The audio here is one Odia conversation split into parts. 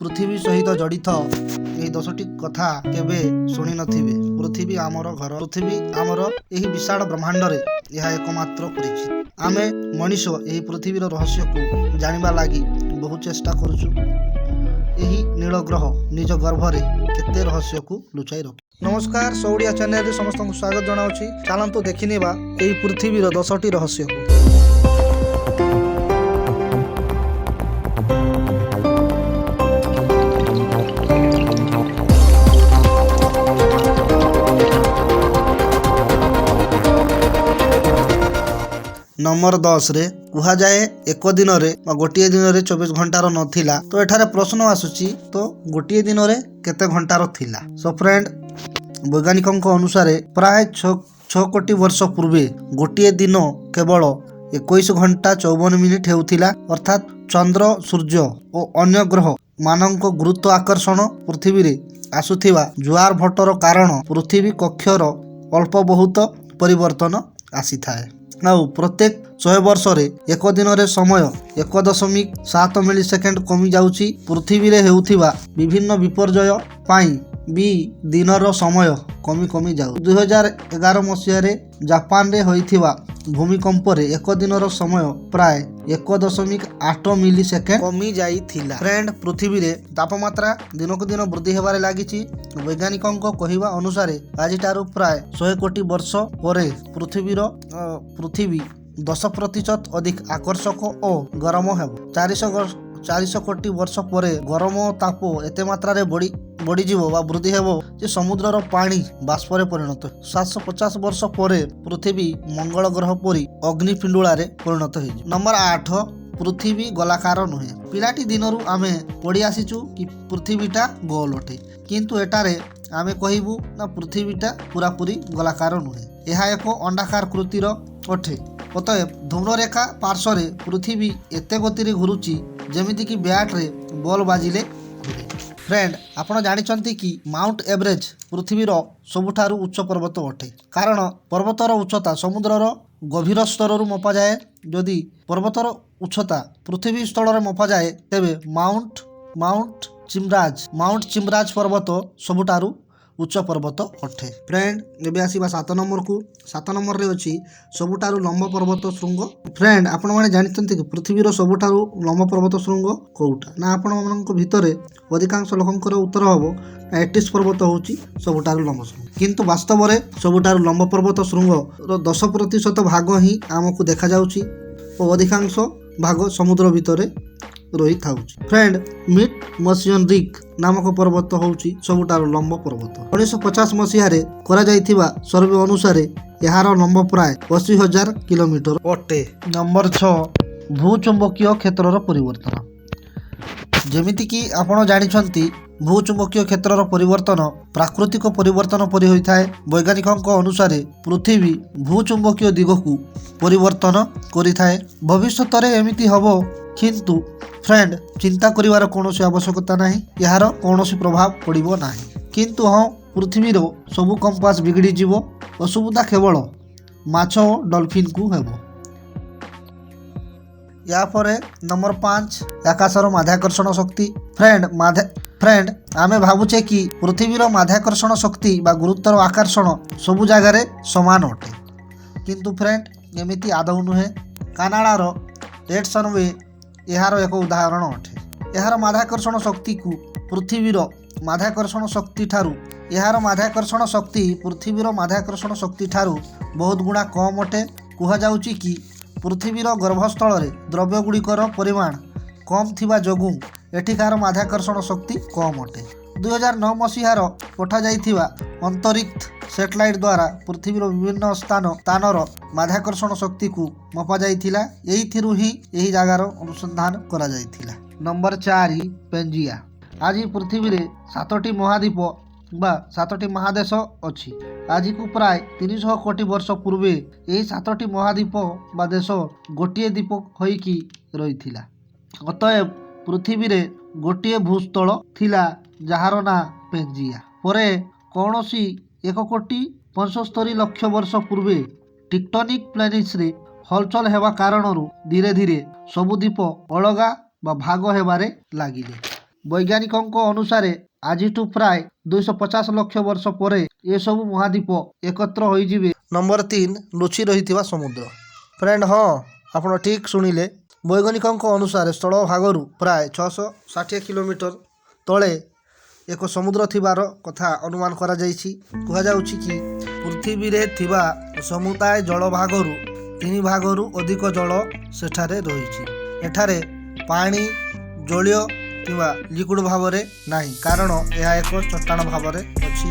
ପୃଥିବୀ ସହିତ ଜଡ଼ିତ ଏହି 10ଟି କଥା କେବେ ଶୁଣିନଥିବେ। ପୃଥିବୀ ଆମର ଘର। ପୃଥିବୀ ଆମର ଏହି ବିଶାଳ ବ୍ରହ୍ମାଣ୍ଡରେ ଏହା ଏକମାତ୍ର ପରିଚିତ। ଆମେ ମଣିଷ ଏହି ପୃଥିବୀର ରହସ୍ୟକୁ ଜାଣିବା ଲାଗି ବହୁ ଚେଷ୍ଟା କରୁଛୁ। ଏହି ନୀଳ ଗ୍ରହ ନିଜ ଗର୍ଭରେ କେତେ ରହସ୍ୟକୁ ଲୁଚାଇ ରଖେ। ନମସ୍କାର, ସୌଡ଼ିଆ ଚ୍ୟାନେଲରେ ସମସ୍ତଙ୍କୁ ସ୍ୱାଗତ ଜଣାଉଛି। ଚାଲନ୍ତୁ ଦେଖିନେବା ଏହି ପୃଥିବୀର 10ଟି ରହସ୍ୟକୁ। ନମ୍ବର 10ରେ କୁହାଯାଏ, ଏକ ଦିନରେ ବା ଗୋଟିଏ ଦିନରେ 24 ଘଣ୍ଟାର ନଥିଲା। ତ ଏଠାରେ ପ୍ରଶ୍ନ ଆସୁଛି, ତ ଗୋଟିଏ ଦିନରେ କେତେ ଘଣ୍ଟାର ଥିଲା? ସୋ ଫ୍ରେଣ୍ଡ, ବୈଜ୍ଞାନିକଙ୍କ ଅନୁସାରେ ପ୍ରାୟ 6 କୋଟି ବର୍ଷ ପୂର୍ବେ ଗୋଟିଏ ଦିନ କେବଳ 21 ଘଣ୍ଟା 54 ମିନିଟ୍ ହେଉଥିଲା। ଅର୍ଥାତ୍ ଚନ୍ଦ୍ର, ସୂର୍ଯ୍ୟ ଓ ଅନ୍ୟ ଗ୍ରହ ମାନଙ୍କ ଗୁରୁତ୍ୱ ଆକର୍ଷଣ, ପୃଥିବୀରେ ଆସୁଥିବା ଜୁଆର ଭଟ୍ଟର କାରଣ ପୃଥିବୀ କକ୍ଷର ଅଳ୍ପ ବହୁତ ପରିବର୍ତ୍ତନ ଆସିଥାଏ। ଆଉ ପ୍ରତ୍ୟେକ 100 ବର୍ଷରେ ଏକ ଦିନରେ ସମୟ 1.7 ମିଲି ସେକେଣ୍ଡ କମିଯାଉଛି। ପୃଥିବୀରେ ହେଉଥିବା ବିଭିନ୍ନ ବିପର୍ଯ୍ୟୟ ପାଇଁ ବି ଦିନର ସମୟ କମି କମି ଯାଉଛି। 2011 ମସିହାରେ ଜାପାନରେ ହୋଇଥିବା ଭୂମିକମ୍ପରେ ଏକ ଦିନର ସମୟ ପ୍ରାୟ 1.8 ମିଲି ସେକେଣ୍ଡ କମି ଯାଇଥିଲା। ଫ୍ରେଣ୍ଡ, ପୃଥିବୀରେ ତାପମାତ୍ରା ଦିନକୁ ଦିନ ବୃଦ୍ଧି ହେବାରେ ଲାଗିଛି। ବୈଜ୍ଞାନିକଙ୍କ କହିବା ଅନୁସାରେ ଆଜିଠାରୁ ପ୍ରାୟ 100 କୋଟି ବର୍ଷ ପରେ ପୃଥିବୀ 10% ଅଧିକ ଆକର୍ଷକ ଓ ଗରମ ହେବ। 400 କୋଟି ବର୍ଷ ପରେ ଗରମ ତାପ ଏତେ ମାତ୍ରାରେ ବଢ଼ିଯିବ ବା ବୃଦ୍ଧି ହେବ ଯେ ସମୁଦ୍ରର ପାଣି ବାଷ୍ପରେ ପରିଣତ। 750 ବର୍ଷ ପରେ ପୃଥିବୀ ମଙ୍ଗଳ ଗ୍ରହ ପରି ଅଗ୍ନିପିଣ୍ଡୁଳାରେ ପରିଣତ ହେଇଯିବ। ନମ୍ବର 8, ପୃଥିବୀ ଗୋଲାକାର ନୁହେଁ। ପିଲାଟି ଦିନରୁ ଆମେ ପଢ଼ି ଆସିଛୁ କି ପୃଥିବୀଟା ଗୋଲ ଅଟେ, କିନ୍ତୁ ଏଠାରେ ଆମେ କହିବୁ ନା ପୃଥିବୀଟା ପୁରାପୁରି ଗୋଲାକାର ନୁହେଁ। ଏହା ଏକ ଅଣ୍ଡାକାର କୃତିର ଅଟେ। ଅତଏବ ଧୂମ୍ରରେଖା ପାର୍ଶ୍ୱରେ ପୃଥିବୀ ଏତେ ଗତିରେ ଘୁରୁଛି ଯେମିତିକି ବ୍ୟାଟ୍ରେ ବଲ୍ ବାଜିଲେ ଘୁରେ। ଫ୍ରେଣ୍ଡ, ଆପଣ ଜାଣିଛନ୍ତି କି ମାଉଣ୍ଟ ଏଭରେଷ୍ଟ ପୃଥିବୀର ସବୁଠାରୁ ଉଚ୍ଚ ପର୍ବତ ଅଟେ? କାରଣ ପର୍ବତର ଉଚ୍ଚତା ସମୁଦ୍ରର ଗଭୀର ସ୍ତରରୁ ମପାଯାଏ। ଯଦି ପର୍ବତର ଉଚ୍ଚତା ପୃଥିବୀ ସ୍ଥଳରେ ମପାଯାଏ, ତେବେ ମାଉଣ୍ଟ ଚିମ୍ରାଜ ପର୍ବତ ସବୁଠାରୁ ଉଚ୍ଚ ପର୍ବତ ଅଟେ। ଫ୍ରେଣ୍ଡ, ଏବେ ଆସିବା 7 ନମ୍ବରକୁ। 7 ନମ୍ବରରେ ଅଛି ସବୁଠାରୁ ଲମ୍ବ ପର୍ବତ ଶୃଙ୍ଗ। ଫ୍ରେଣ୍ଡ, ଆପଣମାନେ ଜାଣିଛନ୍ତି କି ପୃଥିବୀର ସବୁଠାରୁ ଲମ୍ବ ପର୍ବତ ଶୃଙ୍ଗ କୋଉଟା? ନା, ଆପଣମାନଙ୍କ ଭିତରେ ଅଧିକାଂଶ ଲୋକଙ୍କର ଉତ୍ତର ହେବ ଏଟିସ୍ ପର୍ବତ ହେଉଛି ସବୁଠାରୁ ଲମ୍ବ ଶୃଙ୍ଗ। କିନ୍ତୁ ବାସ୍ତବରେ ସବୁଠାରୁ ଲମ୍ବ ପର୍ବତ ଶୃଙ୍ଗର 10% ଭାଗ ହିଁ ଆମକୁ ଦେଖାଯାଉଛି ଓ ଅଧିକାଂଶ ଭାଗ ସମୁଦ୍ର ଭିତରେ ରହିଥାଉଛି। ଫ୍ରେଣ୍ଡ, ମିଟ୍ ମସିଅନ୍ ରିକ୍ ନାମକ ପର୍ବତ ହେଉଛି ସବୁଠାରୁ ଲମ୍ବ ପର୍ବତ। 1950 ମସିହାରେ କରାଯାଇଥିବା ସର୍ଭେ ଅନୁସାରେ ଏହାର ଲମ୍ବ ପ୍ରାୟ 80,000 କିଲୋମିଟର ଅଟେ। ନମ୍ବର 6, ଭୂଚୁମ୍ବକୀୟ କ୍ଷେତ୍ରର ପରିବର୍ତ୍ତନ। ଯେମିତିକି ଆପଣ ଜାଣିଛନ୍ତି, ଭୂଚୁମ୍ବକୀୟ କ୍ଷେତ୍ରର ପରିବର୍ତ୍ତନ ପ୍ରାକୃତିକ ପରିବର୍ତ୍ତନ ପରି ହୋଇଥାଏ। ବୈଜ୍ଞାନିକଙ୍କ ଅନୁସାରେ ପୃଥିବୀ ଭୂଚୁମ୍ବକୀୟ ଦିଗକୁ ପରିବର୍ତ୍ତନ କରିଥାଏ। ଭବିଷ୍ୟତରେ ଏମିତି ହେବ, କିନ୍ତୁ ଫ୍ରେଣ୍ଡ, ଚିନ୍ତା କରିବାର କୌଣସି ଆବଶ୍ୟକତା ନାହିଁ। ଏହାର କୌଣସି ପ୍ରଭାବ ପଡ଼ିବ ନାହିଁ। କିନ୍ତୁ ହଁ, ପୃଥିବୀର ସବୁ କମ୍ପାସ ବିଗିଡ଼ିଯିବ। ଅସୁବିଧା କେବଳ ମାଛ ଓ ଡଲଫିନ୍କୁ ହେବ। ୟାପରେ ନମ୍ବର 5, ଆକାଶର ମାଧ୍ୟାକର୍ଷଣ ଶକ୍ତି। ଫ୍ରେଣ୍ଡ, ଆମେ ଭାବୁଛେ କି ପୃଥିବୀର ମାଧ୍ୟାକର୍ଷଣ ଶକ୍ତି ବା ଗୁରୁତ୍ୱର ଆକର୍ଷଣ ସବୁ ଜାଗାରେ ସମାନ ଅଟେ, କିନ୍ତୁ ଫ୍ରେଣ୍ଡ, ଏମିତି ଆଦୌ ନୁହେଁ। କାନାଡ଼ାର ରେଡସନ୍ we ଏହାର ଏକ ଉଦାହରଣ ଅଟେ। ଏହାର ମାଧ୍ୟାକର୍ଷଣ ଶକ୍ତିକୁ ପୃଥିବୀର ମାଧ୍ୟାକର୍ଷଣ ଶକ୍ତି ଠାରୁ ଏହାର ମାଧ୍ୟାକର୍ଷଣ ଶକ୍ତି ପୃଥିବୀର ମାଧ୍ୟାକର୍ଷଣ ଶକ୍ତି ଠାରୁ ବହୁତ ଗୁଣା କମ୍ ଅଟେ। କୁହାଯାଉଛି କି ପୃଥିବୀର ଗର୍ଭସ୍ଥଳରେ ଦ୍ରବ୍ୟ ଗୁଡ଼ିକର ପରିମାଣ କମ୍ ଥିବା ଯୋଗୁଁ ଏଠିକାର ମାଧ୍ୟାକର୍ଷଣ ଶକ୍ତି କମ୍ ଅଟେ। 2009 ମସିହାର ପଠାଯାଇଥିବା ଅନ୍ତରିକ୍ଷ ସ୍ୟାଟେଲାଇଟ୍ ଦ୍ୱାରା ପୃଥିବୀର ବିଭିନ୍ନ ସ୍ଥାନର ମାଧ୍ୟାକର୍ଷଣ ଶକ୍ତିକୁ ମପାଯାଇଥିଲା। ଏଇଥିରୁ ହିଁ ଏହି ଜାଗାର ଅନୁସନ୍ଧାନ କରାଯାଇଥିଲା। ନମ୍ବର 4, ପେଞ୍ଜିଆ। ଆଜି ପୃଥିବୀରେ 7ଟି ମହାଦ୍ୱୀପ ବା 7ଟି ମହାଦେଶ ଅଛି। ଆଜିକୁ ପ୍ରାୟ 300 କୋଟି ବର୍ଷ ପୂର୍ବେ ଏହି 7ଟି ମହାଦ୍ୱୀପ ବା ଦେଶ ଗୋଟିଏ ଦ୍ୱୀପ ହୋଇକି ରହିଥିଲା। ଅତଏବ ପୃଥିବୀରେ ଗୋଟିଏ ଭୂସ୍ଥଳ ଥିଲା, ଯାହାର ନାଁ ପେଞ୍ଜିଆ। ପରେ କୌଣସି 1 କୋଟି 75 ଲକ୍ଷ ବର୍ଷ ପୂର୍ବେ ଟିକ୍ଟନିକ୍ ପ୍ଲେନିସରେ ହଲଚଲ ହେବା କାରଣରୁ ଧୀରେ ଧୀରେ ସବୁ ଦ୍ୱୀପ ଅଲଗା ବା ଭାଗ ହେବାରେ ଲାଗିଲେ। ବୈଜ୍ଞାନିକଙ୍କ ଅନୁସାରେ ଆଜିଠୁ ପ୍ରାୟ 250 ଲକ୍ଷ ବର୍ଷ ପରେ ଏସବୁ ମହାଦ୍ୱୀପ ଏକତ୍ର ହୋଇଯିବେ। ନମ୍ବର 3, ଲୁଚି ରହିଥିବା ସମୁଦ୍ର। ଫ୍ରେଣ୍ଡ, ହଁ, ଆପଣ ଠିକ୍ ଶୁଣିଲେ। ବୈଜ୍ଞାନିକଙ୍କ ଅନୁସାରେ ସ୍ଥଳଭାଗରୁ ପ୍ରାୟ 660 କିଲୋମିଟର ତଳେ ଏକ ସମୁଦ୍ର ଥିବାର କଥା ଅନୁମାନ କରାଯାଇଛି। କୁହାଯାଉଛି କି ପୃଥିବୀରେ ଥିବା ସମୁଦାୟ ଜଳଭାଗରୁ ତିନି ଭାଗରୁ ଅଧିକ ଜଳ ସେଠାରେ ରହିଛି। ଏଠାରେ ପାଣି ଜଳୀୟ କିମ୍ବା ଲିକ୍ୱିଡ଼ ଭାବରେ ନାହିଁ, କାରଣ ଏହା ଏକ ଚଟ୍ଟାଣ ଭାବରେ ଅଛି,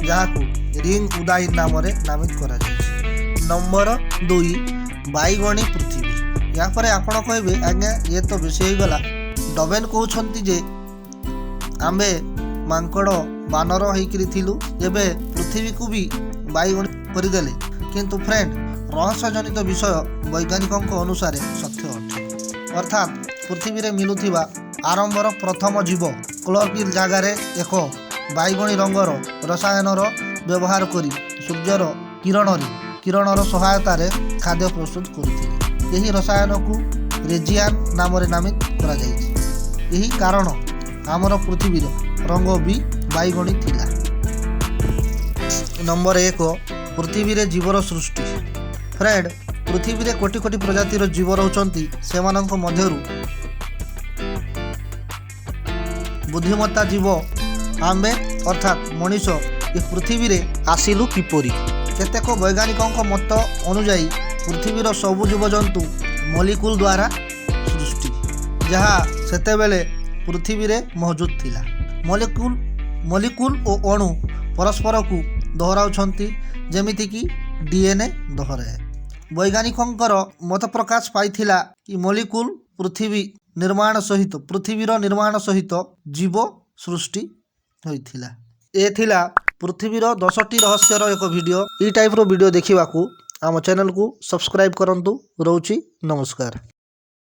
ଯାହାକୁ ରିଙ୍ଗ ଉଦାଇନ୍ ନାମରେ ନାମିତ କରାଯାଇଛି। ନମ୍ବର 2, ବାଇଗଣୀ ପୃଥିବୀ। ଏହାପରେ ଆପଣ କହିବେ, ଆଜ୍ଞା, ଇଏ ତ ବେଶୀ ହେଇଗଲା। ଡାରୱିନ୍ କହୁଛନ୍ତି ଯେ ଆମ୍ଭେ ମାଙ୍କଡ଼ ବାନର ହେଇକିରି ଥିଲୁ, ଏବେ ପୃଥିବୀକୁ ବି ବାଇଗଣୀ କରିଦେଲେ। କିନ୍ତୁ ଫ୍ରେଣ୍ଡ, ରହସ୍ୟଜନିତ ବିଷୟ ବୈଜ୍ଞାନିକଙ୍କ ଅନୁସାରେ ସତ୍ୟ ଅଟେ। ଅର୍ଥାତ୍ ପୃଥିବୀରେ ମିଳୁଥିବା ଆରମ୍ଭର ପ୍ରଥମ ଜୀବ କ୍ଲୋରୋଫିଲ୍ ଜାଗାରେ ଏକ ବାଇଗଣୀ ରଙ୍ଗର ରସାୟନର ବ୍ୟବହାର କରି ସୂର୍ଯ୍ୟର କିରଣର ସହାୟତାରେ ଖାଦ୍ୟ ପ୍ରସ୍ତୁତ କରୁଥିଲେ। ଏହି ରସାୟନକୁ ରେଜିଆନ୍ ନାମରେ ନାମିତ କରାଯାଇଛି। ଏହି କାରଣ ଆମର ପୃଥିବୀର ରଙ୍ଗ ବି ବାଇଗଣୀ ଥିଲା। ନମ୍ବର 1, ପୃଥିବୀରେ ଜୀବର ସୃଷ୍ଟି। ଫ୍ରେଣ୍ଡ, ପୃଥିବୀରେ କୋଟି କୋଟି ପ୍ରଜାତିର ଜୀବ ରହୁଛନ୍ତି। ସେମାନଙ୍କ ମଧ୍ୟରୁ ବୁଦ୍ଧିମତ୍ତା ଜୀବ ଆମ୍ଭେ, ଅର୍ଥାତ୍ ମଣିଷ। ଏ ପୃଥିବୀରେ ଆସିଲୁ କିପରି? କେତେକ ବୈଜ୍ଞାନିକଙ୍କ ମତ ଅନୁଯାୟୀ ପୃଥିବୀର ସବୁ ଜୀବଜନ୍ତୁ ମଲିକୁଲ ଦ୍ୱାରା ସୃଷ୍ଟି, ଯାହା ସେତେବେଳେ ପୃଥିବୀରେ ମହଜୁଦ ଥିଲା। ମଲିକୁଲ ଓ ଅଣୁ ପରସ୍ପରକୁ ଦୋହରାଉଛନ୍ତି, ଯେମିତିକି ଡିଏନ୍ଏ ଦୋହରାଏ। ବୈଜ୍ଞାନିକଙ୍କର ମତ ପ୍ରକାଶ ପାଇଥିଲା କି ମଲିକୁଲ ପୃଥିବୀର ନିର୍ମାଣ ସହିତ ଜୀବ ସୃଷ୍ଟି ହୋଇଥିଲା। ଏ ଥିଲା ପୃଥିବୀର 10ଟି ରହସ୍ୟର ଏକ ଭିଡ଼ିଓ। ଏଇ ଟାଇପ୍ର ଭିଡ଼ିଓ ଦେଖିବାକୁ ଆମ ଚ୍ୟାନେଲକୁ ସବସ୍କ୍ରାଇବ୍ କରନ୍ତୁ। ରହୁଛି, ନମସ୍କାର।